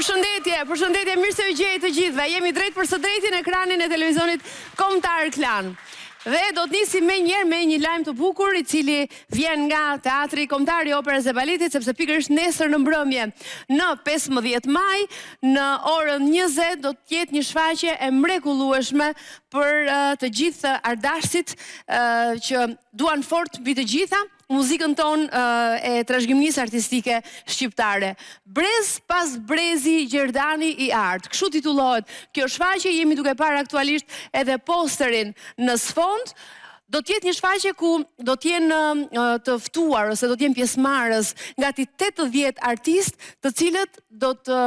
Përshëndetje, përshëndetje, mirë se ju gjej të gjithëve. Jemi drejt për së drejti në ekranin e televizionit Kombëtar Klan. Dhe do të nisim menjëherë me një lajm të bukur i cili vjen nga Teatri Kombëtar i Operës dhe Baletit sepse pikërisht nesër në mbrëmje në 15 maj në orën 20 do të jetë një shfaqje e mrekullueshme për të gjithë artdashësit që duan fort mbi të gjitha muzikën tonë e trashëgimisë artistike shqiptare. Brez pas brezi Gjerdani i Artë. Kështu titullohet kjo shfaqje, jemi duke parë aktualisht edhe posterin në sfond. Do të jetë një shfaqje ku do të jenë të ftuar ose do të jenë pjesëmarrës gati 80 artistë, të cilët do të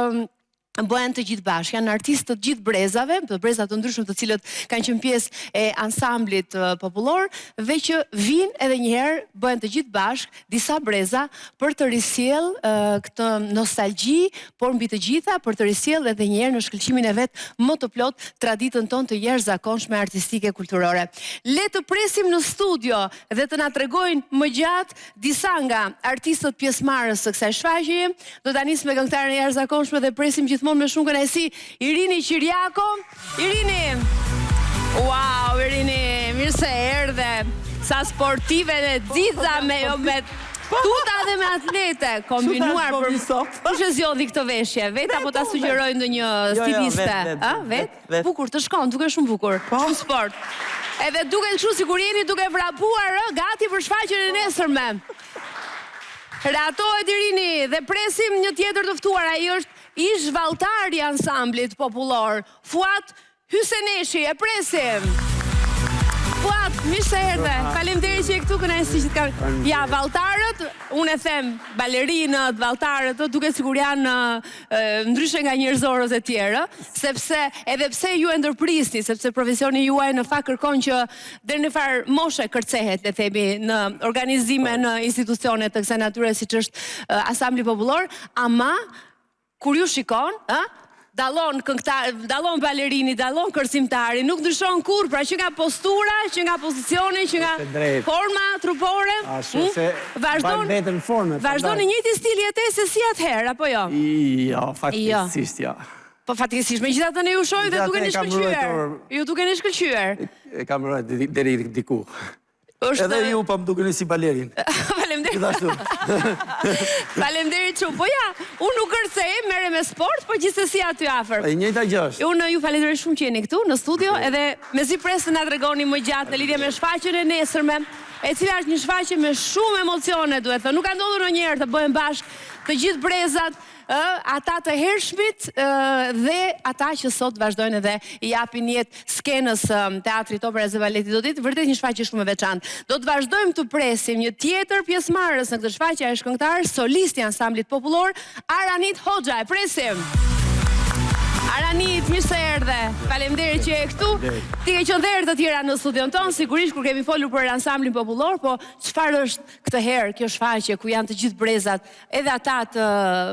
bëhen të gjithë bashkë. Janë artistë të gjithë brezave, të breza të ndryshëm të cilët kanë qenë pjesë e ansamblit popullor dhe që vijnë edhe një herë bëhen të gjithë bashkë disa breza për të risjellë këtë nostalgji, por mbi të gjitha për të risjellë edhe një herë në shkëlqimin e vet më të plotë traditën tonë të jashtëzakonshme artistike kulturore. Le të presim në studio dhe të na tregojnë më gjatë Disa nga artistët pjesëmarrës të kësaj shfaqjeje, do ta nis me këngëtaren e jashtëzakonshme dhe presim gjithmonë me shumë kënaqësi Irini Qirjako. Irini! Wow, Irini, mirë se erdhe. Sa sportive dhe xixa me jo me tuta dhe me atlete kombinuar për Kush e zgjodhi këtë veshje? Vetë apo ta sugjeroi ndonjë jo, jo, stiliste? Ë, vetë? Bukur, të shkon, duket shumë bukur. Po. Shumë sport. Edhe duket kështu sikur jeni duke vrapuar, ë, gati për shfaqjen e nesërme. Rehatohet Irini dhe presim një tjetër të ftuar, ai është ish valltar i ansamblit popullor, Fuat Hyseneshi, e presim. Fuat, mirë se erdhe. Faleminderit që je këtu, kënaqësi që të kam. Ja, valltarët, unë e them balerinët, valltarët, ë, duket sikur janë ndryshe nga njerëzorët e tjerë, sepse edhe pse ju e ndërprisni, sepse profesioni juaj në fakt kërkon që deri në farë moshe kërcehet, le të themi, në organizime, në institucione të kësaj natyre siç është Ansambli Popullor, ama kur ju shikon, ë, Dallon këngëtar, dallon balerini, dallon kërcimtari, nuk ndryshon kurrë, pra që nga postura, që nga pozicioni, që nga forma trupore, Ashtu hm? se vazhdon veten në formë. Vazhdon i njëjti stil jetese si atëherë, apo jo? Jo, fatkeqësisht jo. Po fatkeqësisht, megjithatë ne ju shohim dhe dukeni shkëlqyer. Ju dukeni shkëlqyer. E kam ruajtur deri diku. Është Edhe ju po më dukeni si balerin. Faleminderit. Gjithashtu. Faleminderit shumë. Po ja, unë nuk kërcej, merrem me sport, po gjithsesi aty afër. E njëjta gjë është. Unë ju falenderoj shumë që jeni këtu në studio, edhe mezi pres të na tregoni më gjatë në lidhje me shfaqjen e nesërme, e cila është një shfaqje me shumë emocione, duhet thënë. Nuk ka ndodhur ndonjëherë të bëhen bashkë të gjithë brezat, Ë, ata të hershmit dhe ata që sot vazhdojnë edhe i japin jetë skenës së Teatrit Operës dhe Baletit. Do të jetë vërtet një shfaqje shumë e veçantë. Do të vazhdojmë të presim një tjetër pjesëmarrës në këtë shfaqje, ai është këngëtar solist i Ansamblit Popullor, Aranit Hoxha. E presim. Aranit, mirë se erdhe. Faleminderit që je këtu. Ti ke qenë dhe herë të tjera në studion tonë, sigurisht kur kemi folur për Ansamblin Popullor, po çfarë është këtë herë kjo shfaqje ku janë të gjithë brezat Edhe ata të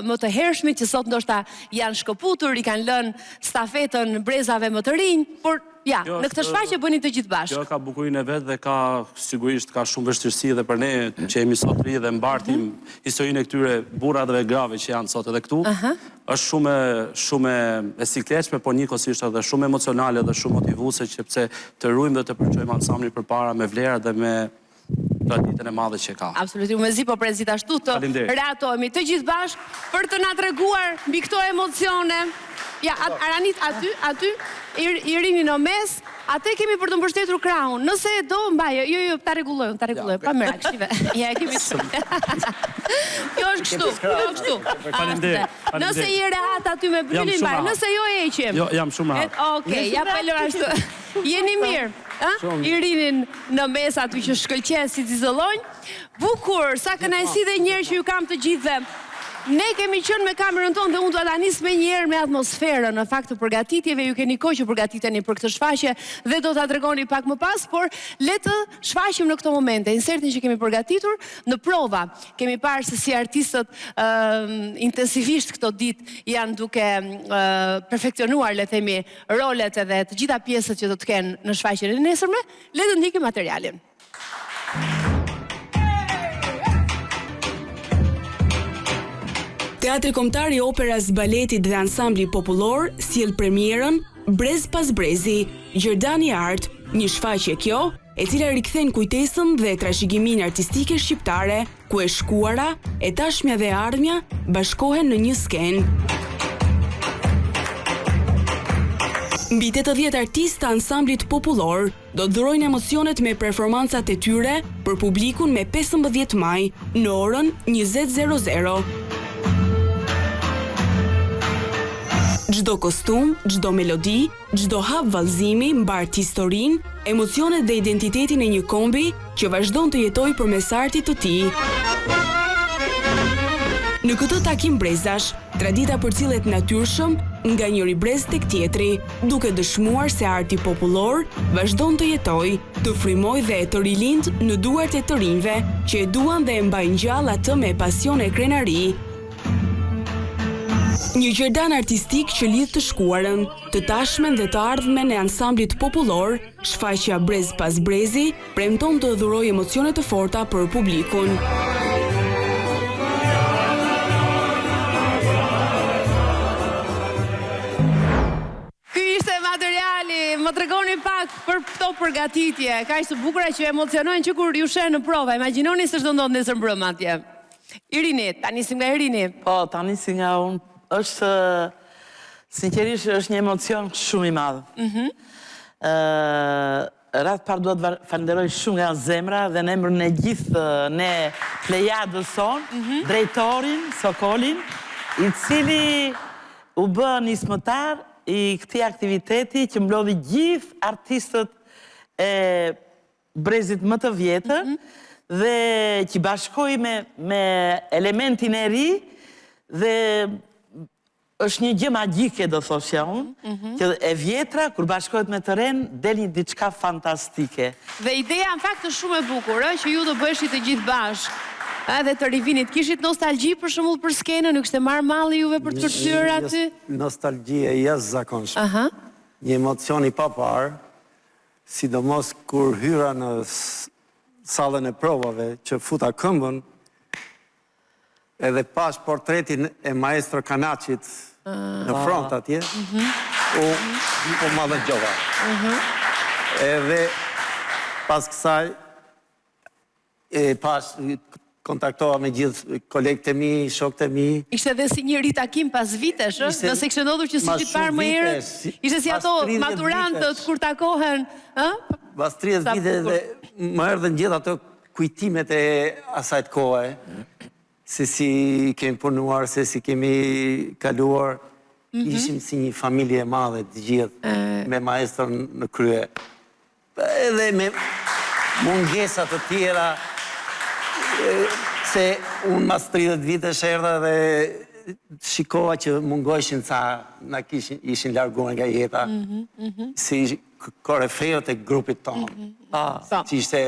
më të hershmit që sot ndoshta janë shkëputur, i kanë lënë stafetën brezave më të rinj, por ja, në këtë shfaqje bëni të gjithë bashkë. Kjo ka bukurinë e vet dhe ka sigurisht ka shumë vështirësi edhe për ne që jemi sot të rinj dhe mbartim historinë e këtyre burrave dhe grave që janë sot edhe këtu. Është shumë shumë e sikletshme, por njëkohësisht edhe shumë emocionale dhe shumë motivuese sepse të ruajmë dhe të përçojmë ansamblin përpara me vlerat dhe me traditën e madhe që ka. Absolutisht, unë mezi po pres gjithashtu të rehatohemi të gjithë bashkë për të na treguar mbi këto emocione. Ja, Aranit aty, aty, Irini në mes, atë e kemi për të mbështetur krahun. Nëse e do, mbaje, jo, jo, ta rregulloj unë, ta rregulloj, pa merak, shive. Ja, e kemi kështu. Kjo është kështu, kjo është kështu. Faleminderit. Nëse je rehat aty me brrylin, mbaje, nëse jo e heqim. Jo, jam shumë rehat. Okej, ja po e lë ashtu. Jeni mirë, ë? Irinin në mes aty që shkëlqen si xixëllonjë. Bukur, sa kënaqësi dhe një herë që ju kam të gjithëve. Ne kemi qenë me kamerën tonë dhe unë dua ta nis menjëherë me atmosferën në fakt të përgatitjeve. Ju keni kohë që përgatiteni për këtë shfaqje dhe do ta tregoni pak më pas, por le të shfaqim në këto momente insertin që kemi përgatitur në prova. Kemi parë se si artistët intensivisht këto ditë janë duke perfeksionuar, le të themi, rolet edhe të gjitha pjesët që do të kenë në shfaqjen e nesërme, le të ndjekim materialin. Teatri Kombëtar i Operas, Baletit dhe Ansambli Popullor sjell premierën Brez pas brezi, Gjerdan i Artë, një shfaqje kjo, e cila rikthen kujtesën dhe trashëgiminë artistike shqiptare, ku e shkuara, e tashmja dhe e ardhmja bashkohen në një skenë. Mbi 80 artistë të Ansamblit Popullor do të dhurojnë emocionet me performancat e tyre për publikun me 15 maj në orën 20:00. Çdo kostum, çdo melodi, çdo hap vallëzimi mbart historinë, emocionet dhe identitetin e një kombi që vazhdon të jetojë përmes artit të tij. Në këtë takim brezash, tradita përcillet natyrshëm nga njëri brez tek tjetri, duke dëshmuar se arti popullor vazhdon të jetojë, të frymojë dhe të rilindë në duart e të rinjve që e duan dhe e mbajnë gjallë atë me pasion e krenari. Një gjerdan artistik që lidh të shkuarën, të tashmen dhe të ardhmen e ansamblit popullor, shfaqja Brez pas brezi premton të dhurojë emocione të forta për publikun. Ky ishte materiali, më tregoni pak për këto përgatitje, kaq të bukura që emocionojnë që kur ju sheh në prova. Imagjinoni se ç'do ndodhë nesër mbrëma atje. Irini, ta nisim nga Irini. Po, ta nisim nga unë. Është, sinqerisht, është një emocion shumë i madh. Mhm. Radhë të parë dua të falenderoj shumë nga zemra dhe në emrin e gjithë ne plejadës sonë, mhm. drejtorin Sokolin, i cili u bë nismëtar i këtij aktiviteti që mblodhi gjithë artistët e brezit më të vjetër mhm. dhe që bashkoi me me elementin e ri dhe Është një gjë magjike do thoshja unë, mhm. që e vjetra kur bashkohet me të renë del një diçka fantastike. Dhe ideja në fakt është shumë e bukur, ë, që ju të bëheshit të gjithë bashkë, ë, dhe të rivinit. Kishit nostalgji për shembull për skenën, ju kishte marrë malli juve për të kërcyer aty? Nostalgji e jashtëzakonshme. Aha. Një emocion i paparë, sidomos kur hyra në sallën e provave që futa këmbën, Edhe pashë portretin e maestro Kanaçit në front atje, u u madhëngjova. Edhe pas kësaj e pashë kontaktova me gjithë kolegët e mi, shokët e mi. Ishte edhe si një ritakim pas vitesh, ë? Nëse kishte ndodhur që s'ishit parë më herët, ishte si ato maturantët kur takohen, ë? Pas 30 vitesh dhe më erdhën gjithë ato Kujtimet e asaj kohe, se si kemi punuar, se si kemi kaluar, mhm. ishim si një familje e madhe të gjithë, me maestron në krye. Edhe me mungesa të tjera, se unë mas 30 vitesh erdha dhe shikova që mungojshin ca na kishin, ishin larguar nga jeta, mhm, mhm. si korifeët e grupit tonë. Mm -hmm. Që ishte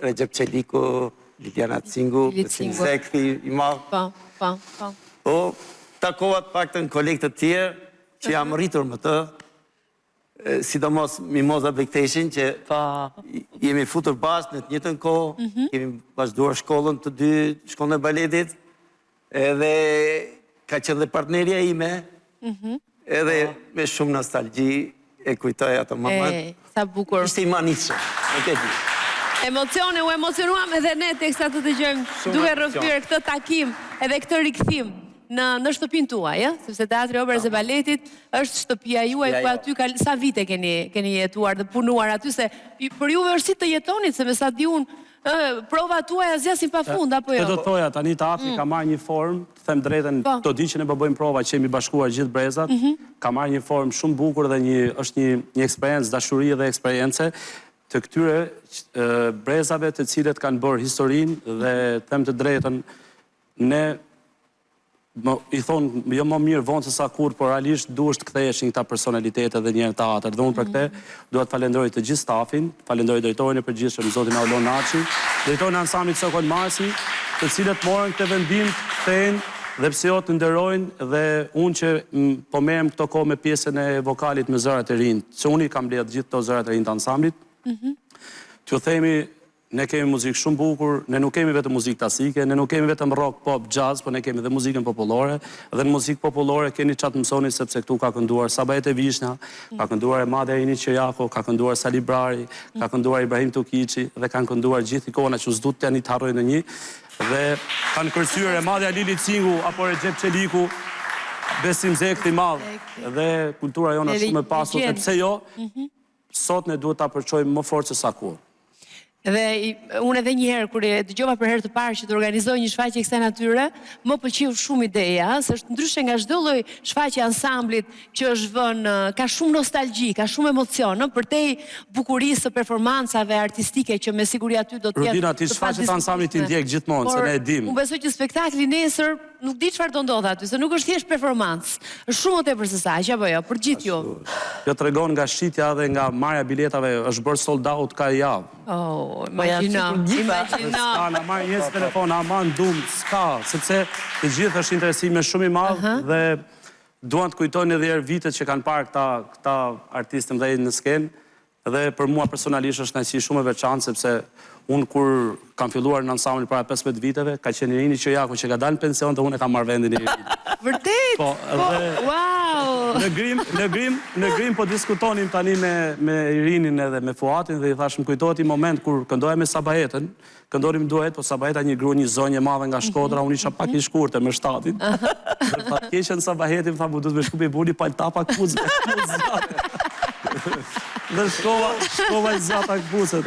Rexhep Çeliku, Liliana Cingu, Besim Zekthi i madh. Po, po, po. Po, takova të paktën kolegë të tjerë që jam rritur me të, sidomos Mimoza Bekteshin që po. jemi futur bashkë në të njëjtën kohë, mm -hmm. kemi vazhduar shkollën të dy, shkollën e baletit, Edhe ka qenë dhe partnerja ime, mhm. edhe me shumë nostalgji e kujtoj atë moment. E, sa bukur. Ishte i mahnitshëm, nuk e di. Emocione, u emocionuam edhe ne teksa të dëgjojmë duke rrëfyer këtë takim edhe këtë rikthim në në shtëpinë tuaj, ë? Sepse Teatri i Operës dhe Baletit është shtëpia juaj ku aty ka sa vite keni keni jetuar dhe punuar aty se për juve është si të jetonit se me sa di unë Provat tuaja zgjasin pa fund, apo jo? Këtë do të thoja, tani teatri mm. ka marrë një formë, të them drejtën, po. këto ditë që ne po bëjmë prova që jemi bashkuar gjithë brezat, mhm. ka marrë një formë shumë bukur dhe një është një një eksperiencë dashurie dhe eksperience të këtyre brezave të cilët kanë bërë historinë dhe të them të drejtën ne Më, i thonë, jo më mirë vonë se sa kurrë, por realisht duhesh të ktheheshin këta personalitete edhe një herë në teatër. Dhe unë për këtë dua të falenderoj të gjithë stafin, falenderoj drejtorin e përgjithshëm, zotin Aulon Naçi, drejtorin e ansamblit Sokol Masi, të cilët morën këtë vendim të kthejnë dhe pse jo të nderojnë dhe unë që po merrem këto kohë me pjesën e vokalit me zërat e rinj, se unë i kam mbledhë gjithë këto zërat e rinj të ansamblit, mhm. t'ju themi. Ne kemi muzikë shumë bukur, ne nuk kemi vetëm muzikë klasike, ne nuk kemi vetëm rock, pop, jazz, po ne kemi dhe muzikën popullore, dhe në muzikë popullore keni ça të mësoni sepse këtu ka kënduar Sabahete Vishnja, ka kënduar e madhja Irini Qirjako, ka kënduar Sali Brari, ka kënduar Ibrahim Tukiçi dhe kanë kënduar gjithë ikona që s'du tani të harroj ndonjë dhe kanë kërcyer e madhja Lili Cingu apo Rexhep Çeliku, Besim Zekthi i madh dhe kultura jonë është shumë e pasur e pse jo, Sot ne duhet ta përçojmë më fort se sa kurrë. Dhe unë edhe një herë kur e dëgjova për herë të parë që të organizojë një shfaqje kësaj natyre, më pëlqeu shumë ideja, se është ndryshe nga çdo lloj shfaqje ansamblit që është vënë, ka shumë nostalgji, ka shumë emocion, ëh, përtej bukurisë së performancave artistike që me siguri aty do të jetë Rudina, ti shfaqjet e ansamblit i ndjek gjithmonë, se ne e dimë. Por unë besoj që spektakli nesër Nuk di çfarë do ndodhë aty, se nuk është thjesht performancë. Është shumë më tepër se sa aq, apo jo, për të gjithë ju. Kjo tregon nga shitja dhe nga marrja e biletave, është bërë sold out ka javë. Oh, imagjino, imagjino. S'ka, na marrin njerëz në telefon, aman dum, s'ka, sepse të gjithë është interesimi shumë i madh dhe duan të kujtojnë edhe herë vitet që kanë parë këta këta artistë të mëdhenj në skenë Dhe për mua personalisht është kënaqësi shumë e veçantë sepse unë kur kam filluar në ansambël para 15 viteve, ka qenë Irini Qirjaku që ka dalë në pension dhe unë e kam marrë vendin e Irinit. Vërtet? Po, po, dhe wow! Në grim, në grim, në grim po diskutonim tani me me Irinin edhe me Fuatin dhe i thashë më kujtohet një moment kur këndoja me Sabahetën, Këndonim duet, po Sabaheta një grua, një zonjë e madhe nga Shkodra, unë isha pak i shkurtër me shtatin. Dhe për fat keqen Sabaheti më tha, më duhet me shku me bu një paltapa këpucëve. Dhe shkova, shkova i zgjata këpucët.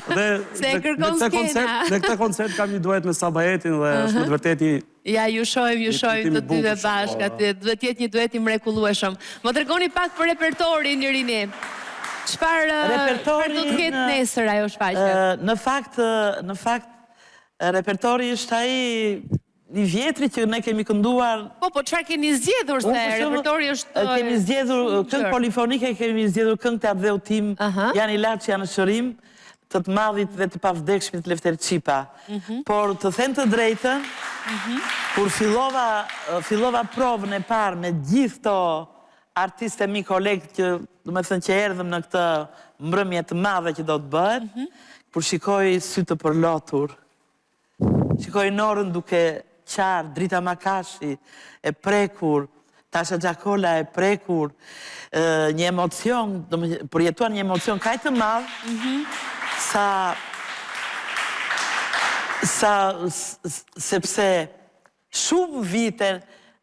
Dhe Se e kërkon në këtë koncert, në këtë koncert kam një duet me Sabahetin dhe është me të vërtetë një Ja, ju shohim, ju shohim të dyve bashkë aty. Duhet të jetë një duet i mrekullueshëm. Më tregoni pak për repertorin, Irini. Çfarë çfarë do të ketë nesër ajo shfaqje? Në fakt, në fakt repertori është ai i vjetri që ne kemi kënduar. Po, po çfarë keni zgjedhur se repertori është Kemi zgjedhur këngë polifonike, kemi zgjedhur këngë të atdheut tim, Janë ilaç, janë shërim. Të të madhit dhe të pavdekshmit Lefter Çipa. Por të them të drejtën, kur fillova fillova provën e parë me gjithë këto artistë e mi kolegë që, domethënë që erdhëm në këtë mbrëmje të madhe që do të bëhet, kur shikoj sy të përlotur, Shikoj Norën duke qarë, Drita Makashi e prekur, Tasha Xhakola e prekur, një emocion, përjetuan një emocion kaq të madh, sa, sa, sepse Shumë vite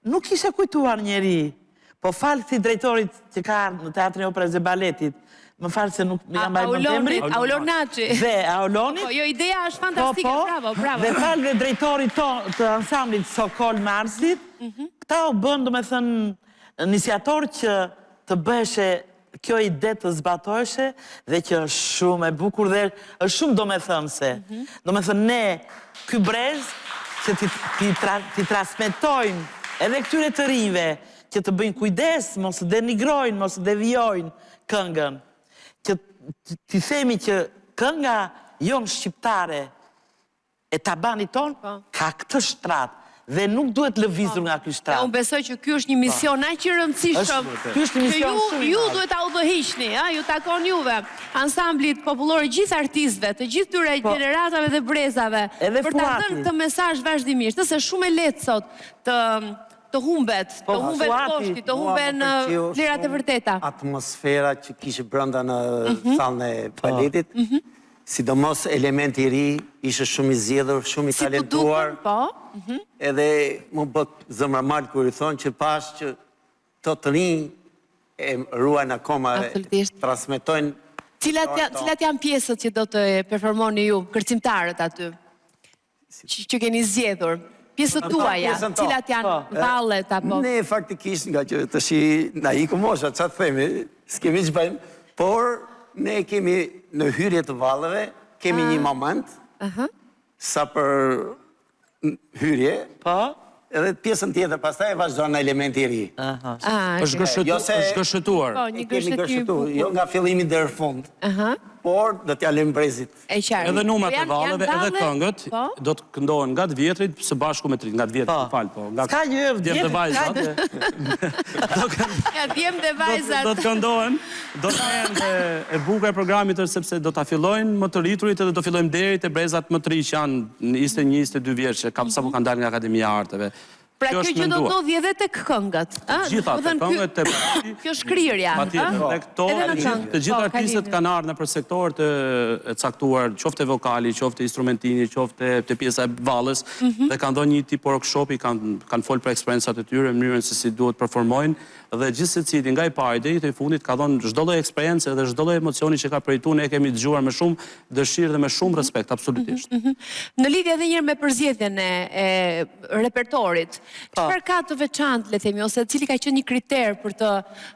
nuk kishte kujtuar njeri, po falë këtij drejtorit që ka ardhur në Teatrin e Operës dhe Baletit, më fal se nuk ia mbaj mend emrin. Aulon Naçi. Dhe Aulonit. Po, jo, ideja është fantastike, po, po, bravo, bravo. Dhe falë dhe drejtorit tonë të ansamblit Sokol Marsit, mhm. këta u bënë, domethënë, iniciatorë që të bëheshe kjo ide të zbatoheshe dhe që është shumë e bukur dhe është shumë domethënëse. Mhm. Domethënë ne, ky brez, që t'i transmetojmë edhe këtyre të rinjve, që të bëjnë kujdes, mos të denigrojnë, mos të devijojnë këngën. Që t'i themi që kënga jonë shqiptare e tabanit tonë po. ka këtë shtrat dhe nuk duhet lëvizur po. nga ky shtrat. Unë besoj që ky është një mision aq i rëndësishëm. Ky është një mision shumë i madh. Ju duhet ta udhëhiqni, ë, ju takon juve, ansamblit popullor gjithë artistëve, të gjithë këtyre po. gjeneratave dhe brezave, për ta dhënë këtë mesazh vazhdimisht, se shumë e lehtë sot të të humbet, të humbet koshti, të humben vlerat e vërteta. Atmosfera që kishte brenda në mhm. sallën e baletit, mhm. Sidomos elementi i ri ishte shumë i zgjedhur, shumë i talentuar. Si t'u dukën, po. Mhm. Edhe m'u bë zemra mal kur i thonë që pashë që këto të rinj e ruajnë akoma, transmetojnë. Cilat janë, cilat janë pjesët që do të performoni ju, kërcimtarët aty? Që keni zgjedhur? Pjesët tuaja, cilat janë po. vallet apo? Ne faktikisht nga që tashi na iku mosha, ça të themi, s'kemi ç'bëjmë, por ne kemi në hyrje të valleve, kemi një moment, sa për hyrje, po. edhe pjesën tjetër pastaj e vazhdon elementi i ri. Është gërshetuar. Po, një gërshetim. Jo nga fillimi deri në fund. Por do t'ia lëmë brezit. E qartë. Edhe numrat Po e janë- valleve, janë edhe valle- këngët Po? do të këndohen nga të vjetrit së bashku me të rinjtë, nga të vjetrit, Po. më fal, po, nga S'ka gjë, djem dhe vjetrit, vajzat. Do kënd- Nga djem dhe do të- vajzat. do të këndohen, do të jenë dhe e bukura e programit është sepse do ta fillojnë më të rriturit edhe do fillojmë deri te brezat më të rinj që janë në 21, 22 vjeç, që kam sapo kanë dalë nga Akademia e Arteve. Pra kjo është gjë do të menduar. ndodhi edhe tek këngët, ë? Gjitha, Do te të thënë, këngët, te Kjo shkrirja, Patjetër, ë? dhe këto Edhe në të gjithë këngë. të gjithë Po, artistët Kalimi. kanë ardhur nëpër sektorë të e caktuar, qoftë vokali, qoftë instrumentini, qoftë te pjesa e valles, Mhm. dhe kanë dhënë një tip workshopi, kanë kanë folë për eksperiencat e tyre, mënyrën se si duhet performojnë dhe gjithsecili nga i pari deri te i fundit ka dhënë çdo lloj eksperience dhe çdo lloj emocioni që ka përjetuar, ne e kemi dëgjuar me shumë dëshirë dhe me shumë respekt, absolutisht. Mhm. Në lidhje edhe një herë me përzgjedhjen e, e repertorit, Po. çfarë ka të veçantë, le të themi, ose cili ka qenë një kriter për të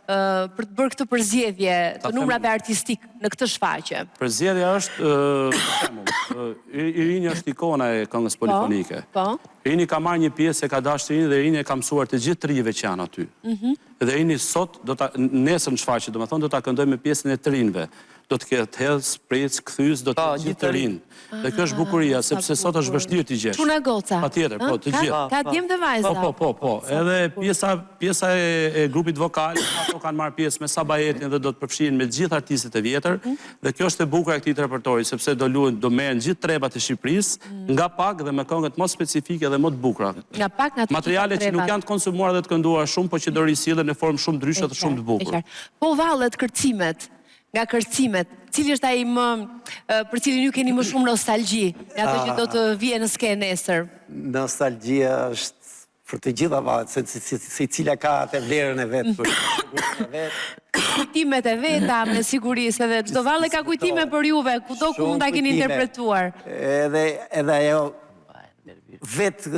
ë, për të bërë këtë përzgjedhje të them- numrave artistik në këtë shfaqje? Përzgjedhja është, ë, për shembull, ë, Irini është ikona e këngës polifonike. Po. Irini ka marrë një pjesë e ka dashur Irini dhe Irini e ka mësuar të gjithë të rinjve që janë aty. Mhm. Dhe Irini sot do ta nesër në shfaqje, domethënë do ta këndoj me pjesën e të rinjve. Do të ketë hedh, spric, kthyes, do të Po, ketë gjithë gjithë të të rinj. Dhe kjo është bukuria, sepse sot është vështirë t'i gjesh. Çuna goca. Patjetër, po, ë? të Ka- gjithë. Ka djem dhe vajza. Po, po, po, po. Edhe pjesa pjesa e, e grupit vokal, ato kanë marrë pjesë me Sabajetin dhe do të përfshihen me gjithë artistët e vjetër. Mhm. Dhe kjo është e bukura e këtij repertori, sepse do luhen, do merren gjithë trebat e Shqipërisë, nga pak dhe me këngët më specifike dhe më të bukura. Mhm. Nga pak nga të gjitha Materiale që nuk trevat. janë të konsumuara dhe të kënduara shumë, po që do risillen në formë shumë ndryshe dhe shumë të E bukur. qartë. Po vallet, kërcimet, nga kërcimet, cili është ai më ë, për cilin ju keni më shumë nostalgji, nga ato që do të vije në skenë nesër? Nostalgjia është për të gjitha vallet, se se- se- secila ka atë vlerën e vet, për e vet. Kujtimet e veta, me siguri, se dhe çdo valle ka kujtime për juve, kudo ku Shumë mund ta keni kujtime. interpretuar. Edhe edhe ajo vetë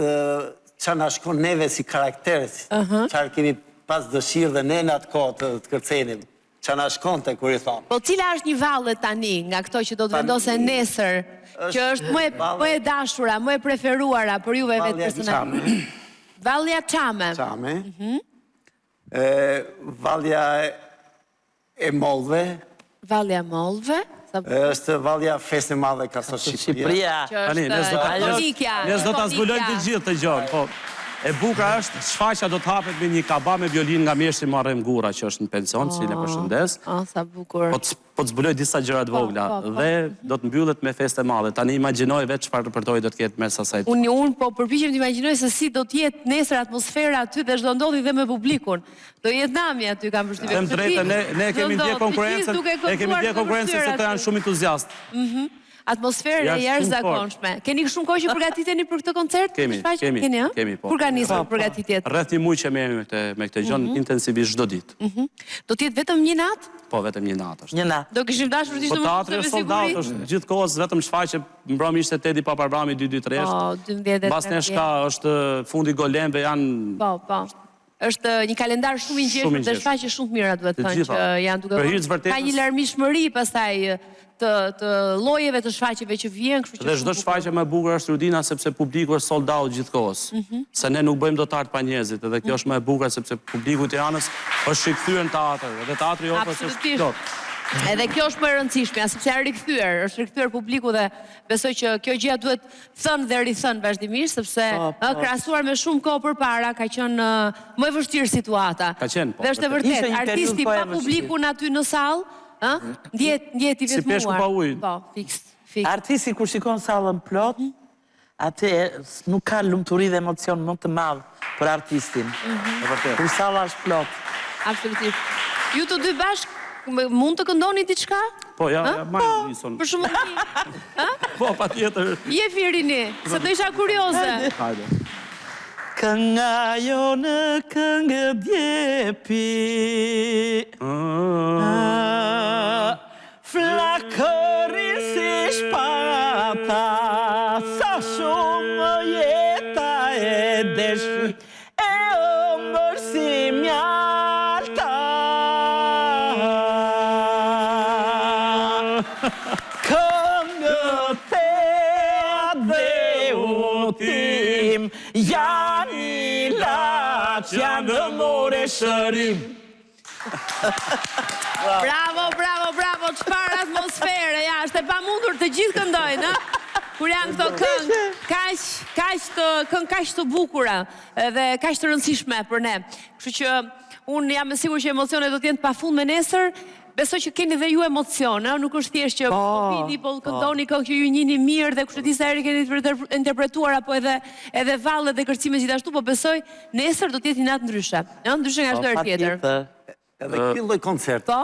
qa na shkon neve si karakter, si- çfarë kemi pas dëshirë dhe ne në atë kohë të, të kërcenim, qa na shkonte kur i thonë. Po cila është një valle tani nga këto që do të Tani vendosen nesër, që është më e, valle- më e dashura, më e preferuara për juve vetë Vallja personalisht? Çame, Vallja Çame. Çame. E, vallja e, e Mollve, Vallja Mollve, sa është vallja festë e madhe ka sot Shqipëria. Shqipëria. që Tani, është ne s'do ta ikonikja. Ne s'do ta zbulojmë të ikonikja. gjithë të gjën, po e bukura është shfaqja do të hapet me një kaba me violinë nga mjeshtri Muharrem Gurra që është në pension, si e përshëndes. Oh, sa bukur. Po të po të zbuloj disa gjëra të Po, vogla po, po. dhe do të mbyllet me festë e madhe. Tani imagjinoj vetë çfarë repertori do të ketë mes asaj. Unë unë po përpiqem të imagjinoj se si do të jetë nesër atmosfera aty dhe ç'do ndodhi dhe me publikun. Do jetë nami aty kam përshtypjen. Them drejtën, ne ne Ç'do kemi ndje ndodh, të gjithë konkurrencën, duke e kemi kënduar, ndje duke konkurrencën se kërcyer këta janë aty. shumë entuziast. Atmosferë e Janë shumë jashtëzakonshme. Keni shumë kohë që përgatiteni për këtë koncert? Kemi, Shfaqje? kemi, Keni, ë? kemi, po. Kur ka nisur përgatitjet? Rreth një muaj që merremi me këtë me këtë gjë Mhm. intensivisht çdo ditë. Do të jetë vetëm një natë? Po vetëm një natë është. Një natë. Do kishim dashur të ishte Po më shumë teatri se me është sold out, siguri. është gjithë kohës vetëm shfaqje, mbrëmë ishte Tedi Paparbrami 2 2 3 Po, 12 e Mbas nesh ka është fundi golemve janë Po, po. Është një kalendar shumë i ngjeshur Shumë i dhe ngjeshur. shfaqje shumë të mira duhet Të thënë gjitha. që janë duke Për bërë. hir të vërtetës- Ka një larmishmëri pastaj të të llojeve të shfaqjeve që vjen, kështu që Dhe shumë çdo bukur. shfaqje më e bukur është Rudina sepse publiku është sold out gjithkohës. Mhm. Se ne nuk bëjmë dot art pa njerëzit, edhe kjo është më e bukur sepse publiku i Tiranës është rikthyer në teatr, edhe teatri i operës është Absolutisht. plot. Edhe kjo është më e rëndësishmja, sepse janë rikthyer, është rikthyer publiku dhe besoj që kjo gjë duhet thënë dhe rithënë vazhdimisht, sepse Po, po. ë, krahasuar me shumë kohë përpara ka qenë ë, më e vështirë situata. Ka qenë, po, Dhe është e vërtet. Ishte vërtetë, një periudhë artisti po e pa vështirë. publikun aty në sallë, ë, ndjehet ndjehet i Si vetmuar. peshku pa ujë. Po, fiks, fiks. Artisti kur shikon sallën plot, atë nuk ka lumturi dhe emocion më të madh për artistin. E vërtetë. Kur salla është plot. Absolutisht. Ju të dy bashkë mund të këndoni diçka? Po, ja, Ë? ja marr Nison. Për shembull, një. Po, patjetër. Jepi Rini, se do isha kurioze. Hajde. Kënga jo në këngë djepi Ah, Flakëri si shpata Sa shumë jeta e deshi E ëmbër si mjalta Këngët e atdheut tim Janë ilaç, janë more shërim Bravo, bravo, bravo, çfarë atmosfere. atmosferë, ja, është e pamundur të gjithë këndojnë, ë? Kur janë këto këngë kaq kaq të këngë kaq të bukura dhe kaq të rëndësishme për ne. Kështu që unë jam e sigurt që emocionet do të jenë të pafundme nesër. Besoj që keni dhe ju emocione, ë? Nuk është thjesht që po vini, po këndoni këngë që ju njihni mirë dhe kush e di sa herë i keni interpretuar apo edhe edhe vallet dhe kërcimet gjithashtu, po besoj nesër do të jetë një natë ndryshe, ë? Ndryshe nga çdo herë tjetër. Edhe ky lloj koncerti Po?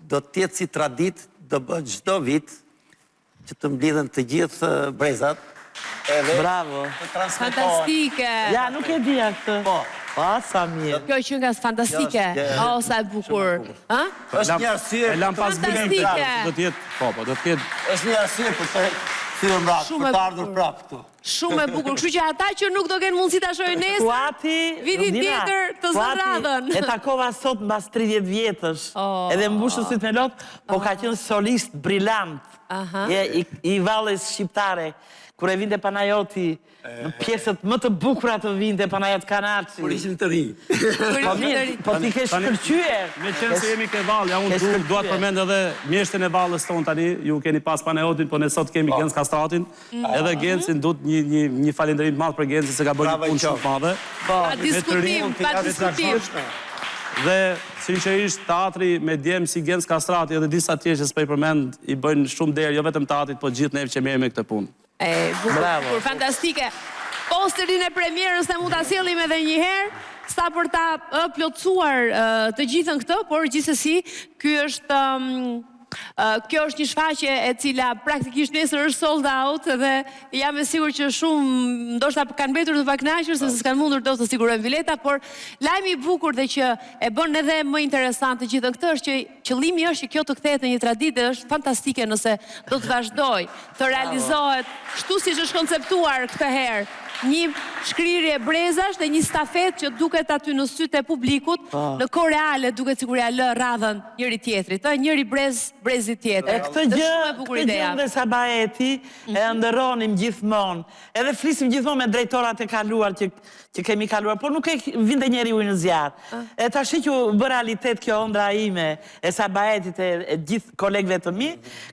do të jetë si traditë, do bëhet çdo vit që të mblidhen të gjithë brezat edhe Bravo. të transmetohen. Fantastike. Ja, nuk e dija këtë. Po. Po, sa mirë. Kjo qenka fantastike. Kjo O, sa e bukur. Ë? Është një arsye E lam pas Fantastike. Do të jetë, po, po, do të ketë Është një arsye për të kthyer mbrapsht, Shumë për e të ardhur bukur. prapë këtu. Shumë e bukur. Kështu që ata që nuk do kenë mundësi ta shohin nesër, Fuati, vitin Rudina, tjetër të zë Fuati, radhën. E takova sot mbas 30 vjetësh. Oh. Edhe m'mbushën sytë me lot, po ka qenë solist brilant. Aha. Je, i, i valles shqiptare. Kur e vinte Panajoti, në pjesët më të bukura të vinte Panajot Kanaçi. Kur ishim të rinj. Po mirë, po ti ke shkëlqyer. Me qenë se jemi ke vallja, unë Ke du, shkëlqyer. dua të përmend edhe mjeshtrin e valles tonë tani, ju keni pas Panajotin, po ne sot kemi Po. Genc Kastratin. Mm. Edhe Gencin du të një një një falënderim të madh për Gencin se ka bërë një Bravo i punë shumë të qoftë. madhe. Pa Me të diskutim, rinj, pa diskutim. Dhe sinqerisht teatri me djem si Genc Kastrati edhe disa tjerë që s'po i përmend i bëjnë shumë nder jo vetëm teatrit, po gjithë neve që merremi me këtë punë. E, bukur, Bravo. bukur, fantastike. Posterin e premierës ne mund ta sjellim edhe një herë, sa për ta ë, plotësuar ë, të gjithën këtë, por gjithsesi ky është ëm, ë, kjo është një shfaqje e cila praktikisht nesër është sold out dhe jam e sigurt që shumë ndoshta kanë mbetur të pakënaqur sepse s'kanë mundur dot të sigurojnë bileta, por lajmi i bukur dhe që e bën edhe më interesant të gjithën këtë është që qëllimi është që kjo të kthehet në një traditë dhe është fantastike nëse do të vazhdojë të realizohet kështu siç është konceptuar këtë herë. Një shkrirje brezash dhe një stafetë që duket aty në sytë e publikut, në kohë reale duket sikur ja lë radhën njëri tjetrit, ë, njëri brez brezit tjetër. E këtë Është gjë, shumë e bukur këtë gjë ideja. unë dhe Sabaheti e ëndërronim gjithmonë. Edhe flisim gjithmonë me drejtorat e kaluar që që kemi kaluar, por nuk e vinte njeri ujë në zjarr. E tash që u bë realitet kjo ëndra ime e Sabahetit e, e gjithë kolegëve të mi,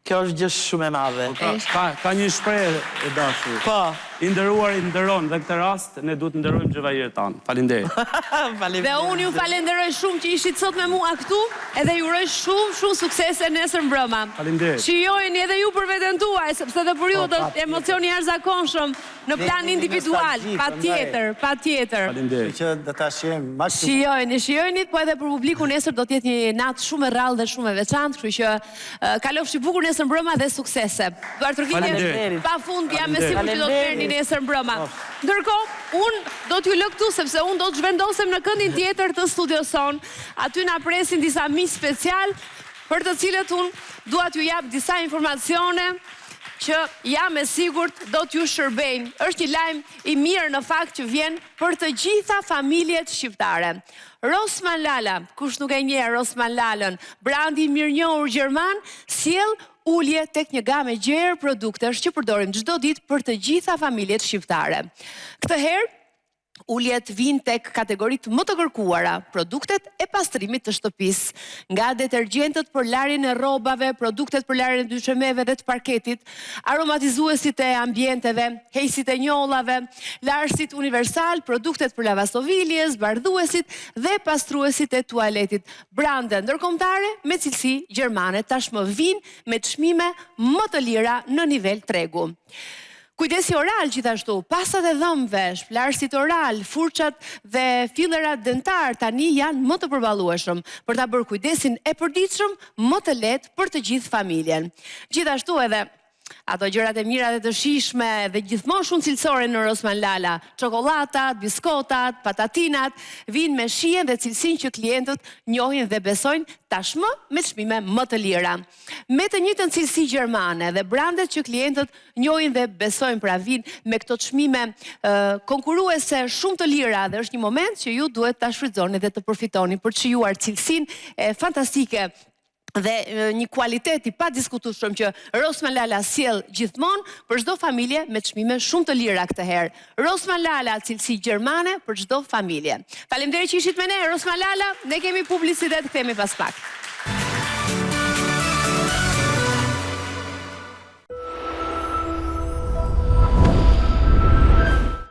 kjo është gjë shumë e madhe. Ka, ka, ka një shprehje e dashur. Po. I nderuar i nderon dhe këtë rast ne duhet të nderojmë xhevahirët tanë. Faleminderit. Faleminderit. Dhe unë ju falenderoj shumë që ishit sot me mua këtu, edhe ju uroj shumë shumë suksese nesër mbrëma. Faleminderit. Shijojeni edhe ju për veten tuaj, sepse edhe për ju do të emocioni jashtëzakonshëm në Ne plan jemi individual, nostalgji, patjetër, patjetër. Faleminderit. Që do ta shijojmë maksimum. Shijojeni, shijojeni, po edhe për publikun nesër do të jetë një natë shumë e rrallë dhe shumë e veçantë, kështu që e, kalofshi bukur nesër mbrëma dhe suksese. Duartrokitje Faleminderit. pa fund, jam e sigurt që do të merrni nesër mbrëma. Ndërkohë, unë do t'ju lë këtu sepse unë do të zhvendosem në këndin tjetër të studios sonë. Aty na presin disa miq special për të cilët unë dua t'ju jap disa informacione që jam e sigurt do t'ju shërbejnë. Është një lajm i mirë në fakt që vjen për të gjitha familjet shqiptare. Rossmann Lala, kush nuk e njeh Rossmann Lalën, brandi i mirënjohur gjerman, sjell ulje tek një gamë e gjerë produktesh që përdorim çdo ditë për të gjitha familjet shqiptare. Këtë herë uljet vinë tek kategoritë më të kërkuara, produktet e pastrimit të shtëpisë, nga detergjentët për larjen e rrobave, produktet për larjen e dyshemeve dhe të parketit, aromatizuesit e ambienteve, heqësit e njollave, larësit universal, produktet për lavastovilje, zbardhuesit dhe pastruesit e tualetit. Brande ndërkombëtare me cilësi gjermane tashmë vinë me çmime më të lira në nivel tregu. Kujdesi oral gjithashtu, pastat e dhëmbëve, shplarësit oral, furçat dhe fillerat dentar tani janë më të përballueshëm për ta bërë kujdesin e përditshëm më të lehtë për të gjithë familjen. Gjithashtu edhe ato gjërat e mira dhe të shijshme dhe gjithmonë shumë cilësore në Rossmann Lala, çokollatat, biskotat, patatinat, vinë me shijen dhe cilësinë që klientët njohin dhe besojnë tashmë me çmime më të lira. Me të njëjtën cilësi gjermane dhe brandet që klientët njohin dhe besojnë pra vinë me këto çmime konkurruese shumë të lira dhe është një moment që ju duhet ta shfrytëzoni dhe të përfitoni për të shijuar cilësinë e fantastike dhe një kualitet i padiskutueshëm që Rossmann Lala sjell gjithmonë për çdo familje me çmime shumë të lira këtë herë. Rossmann Lala, cilësi gjermane për çdo familje. Faleminderit që ishit me ne, Rossmann Lala, ne kemi publicitet, kthehemi pas pak.